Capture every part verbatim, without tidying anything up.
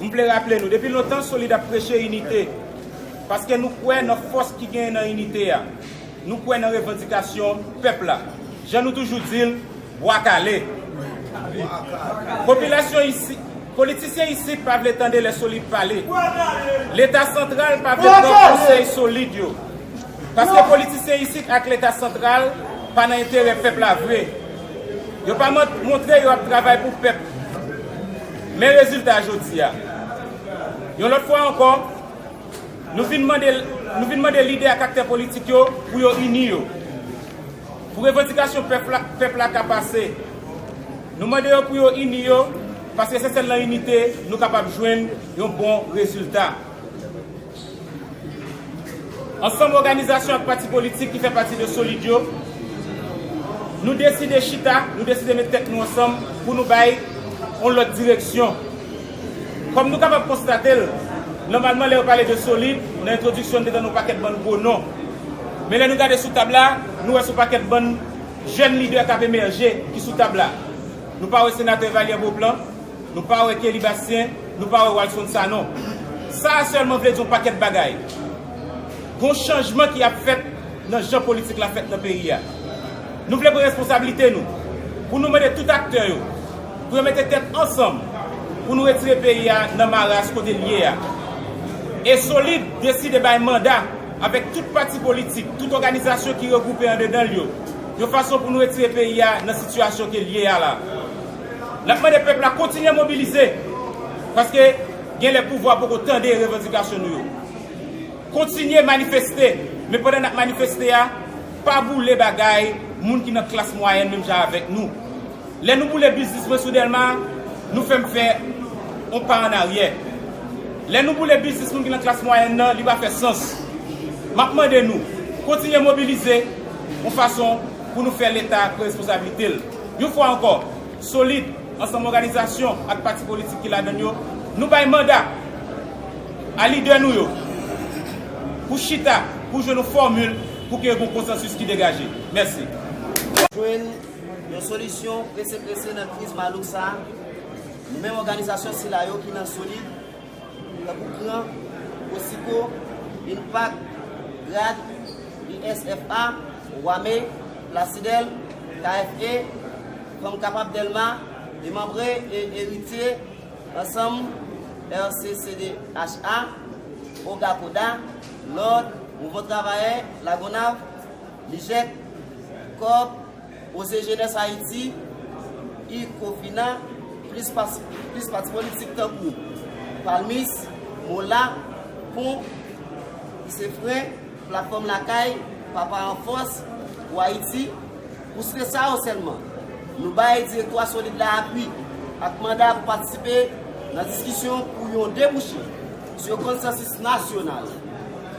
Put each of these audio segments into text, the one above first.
M vle raple nou, depi lontan Solid ap preche inite, paske nou kwè nan fòs ki genyen nan inite a. Nou kwè nan revandikasyon pèp la. Jan nou toujou di l, bwa kale. Popilasyon isi, politisyen isit pa vle tande lè Solid pale. Leta santral pa vle pran konsèy Solid yo. Paske politisyen isit ak Leta santral pa nan enterè pèp la vre. Yo pa mon- montre yo ap travay pou pèp. Men rezilta jodi a. Yon lòt fwa ankò, nou vin mande, nou vin mande lidè ak aktè politik yo pou yo ini yo. Pou revandikasyon pèp la, pèp la ka pase. Nou mande yo pou yo ini yo, paske se sèl nan inite nou kapab jwenn yon bon rezilta. Ansanm òganizasyon ak pati politik ki fè pati de Solid yo, nou deside chita, nou deside met tèt nou ansanm pou nou bay yon lòt direksyon. Kòm nou kapab konstate l, nòmalman lè yo pale de Solid, nan entwodiksyon n te tann yon pakèt bann gwo non. Men lè nou gade sou tab la, nou wè se yon pakèt bann jèn lidè k ap emèje ki sou tab la. Nou pa wè senatè Vallière Beauplan, nou pa wè Kelly Bastien, nou pa wè Walson Sanon. Sa a sèlman vle di yon pakèt bagay. Gon chanjman ki ap fèt nan jan politik la fèt nan peyi a. Nou vle pran responsablite nou pou nou mande tout aktè yo pou yo mete tèt ansanm pou nou retire peyi a nan maras kote l ye a. E Solid deside bay manda avèk tout pati politik, tout òganizasyon ki regwoupe andedan l yo, yon fason pou nou retire peyi a nan sitiyasyon ke l ye a la. N ap mande pèp la kontinye mobilize, paske gen lè pouvwa poko tande revandikasyon nou yo. Kontinye manifeste, men pandan n ap manifeste a, pa boule bagay moun ki nan klas mwayèn menm jan avèk nou. Lè nou boule biznis mwen sou Dèlma, nou fè m fè yon pa an aryè. Lè nou boule biznis moun ki nan klas mwayèn nan, li pa fè sans. M ap mande nou, kontinye mobilize yon fason pou nou fè Leta pran responsablite l. Yon fwa ankò, Solid, ansanm òganizasyon ak pati politik ki ladan l yo, nou bay manda a lidè nou yo pou chita, pou jwenn yon fòmil pou ke gen yon konsansis ki degaje. Mèsi. Jwenn yon solisyon prese prese nan kriz malouk sa a. Nou menm òganizasyon sila yo ki nan Solid, tankou Kran, Kosiko, Inpak, Grad, I S F A, Wame, Plasidèl, K F E, Fanm Kapab Dèlma, Demanbre e Eritye, Ansanm, R C C D H A, Oga Koda, Lòd, Mouvman Travayè, Lagonav, Lijèk, Kòb, Oze Jenès Ayiti, I Kofina, plis pas- plis pati politik tankou Palmis, Mola, Pon, Isefren, Platfòm Lakay, Papa an Fòs, Pou Ayiti, pou site sa yo sèlman. Nou bay direktwa Solid la apui ak manda pou patisipe nan diskisyon pou yon debouche sou yon konsansis nasyonal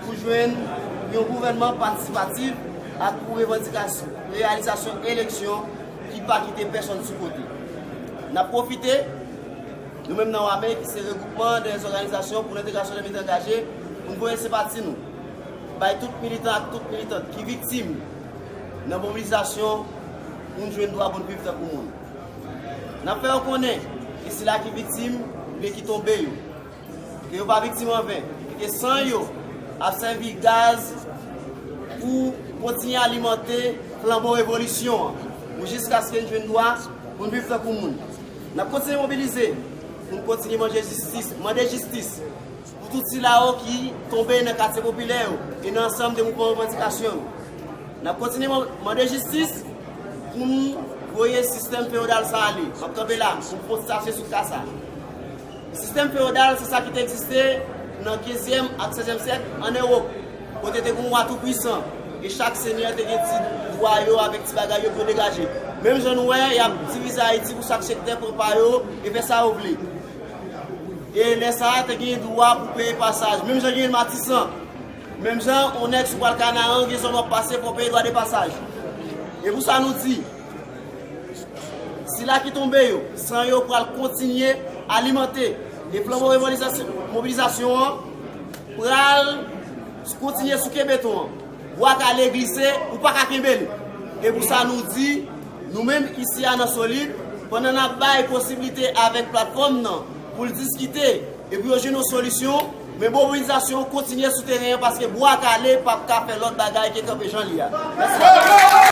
pou jwenn yon gouvènman patisipatif ak pou revandikasyon, reyalizasyon eleksyon ki pa kite pèsonn sou kote. N ap pwofite, nou menm nan Wame, ki se regwoupman dè zòganizasyon pou lentegrasyon dè militan angaje, pou n voye senpati nou bay tout militan ak tout militant ki viktim nan mobilizasyon pou n jwenn dwa pou n viv tankou moun. N ap fè yo konnen ke sila ki viktim oubyen ki tonbe yo, ke yo pa viktim anven, e ke san yo ap sèvi gaz pou kontinye alimante flanbo revolisyon an, pou jiskaske n jwenn dwa pou n viv tankou moun. N ap kontinye mobilize pou n kontinye manje jistis, mande jistis pou tout sila yo ki tonbe nan katye popilè yo e nan ansanm de mouvman revandikasyon yo. N ap kontinye man- mande jistis pou n voye sistèm feyodal sa ale. M ap kanpe la pou m konstache sou ka sa. Sistèm feyodal, se sa ki te egziste nan kenzyèm ak sèzyèm syèk ann Ewòp, kote te gen yon wa toupwisan, e chak senyè te gen ti dwa yo avèk ti bagay yo pou yo degaje. Menm jan nou wè, y ap divize Ayiti pou chak sektè pran pa yo e fè sa yo vle. E lè sa a, te gen dwa pou peye pasaj. Menm jan gen Matisan, menm jan yon nèg sou pral Kanaran, gen zòn w ap pase, fò w peye dwa de pasaj. E pou sa nou di, sila ki tonbe yo, san yo pral kontinye alimante. E flanbo revolizasyon, mobilizasyon an pral kontinye souke beton an. Bwa kale glise, ou pa ka kenbe l. E pou sa nou di, nou menm isi a nan Solid, pandan n ap bay posiblite avèk platfòm nan pou l diskite e pou yo jwenn yon solisyon, men mobilizasyon an kontinye sou teren an paske bwa kale p ap ka fè lòt bagay ke kanpe jan li a. Mèsi.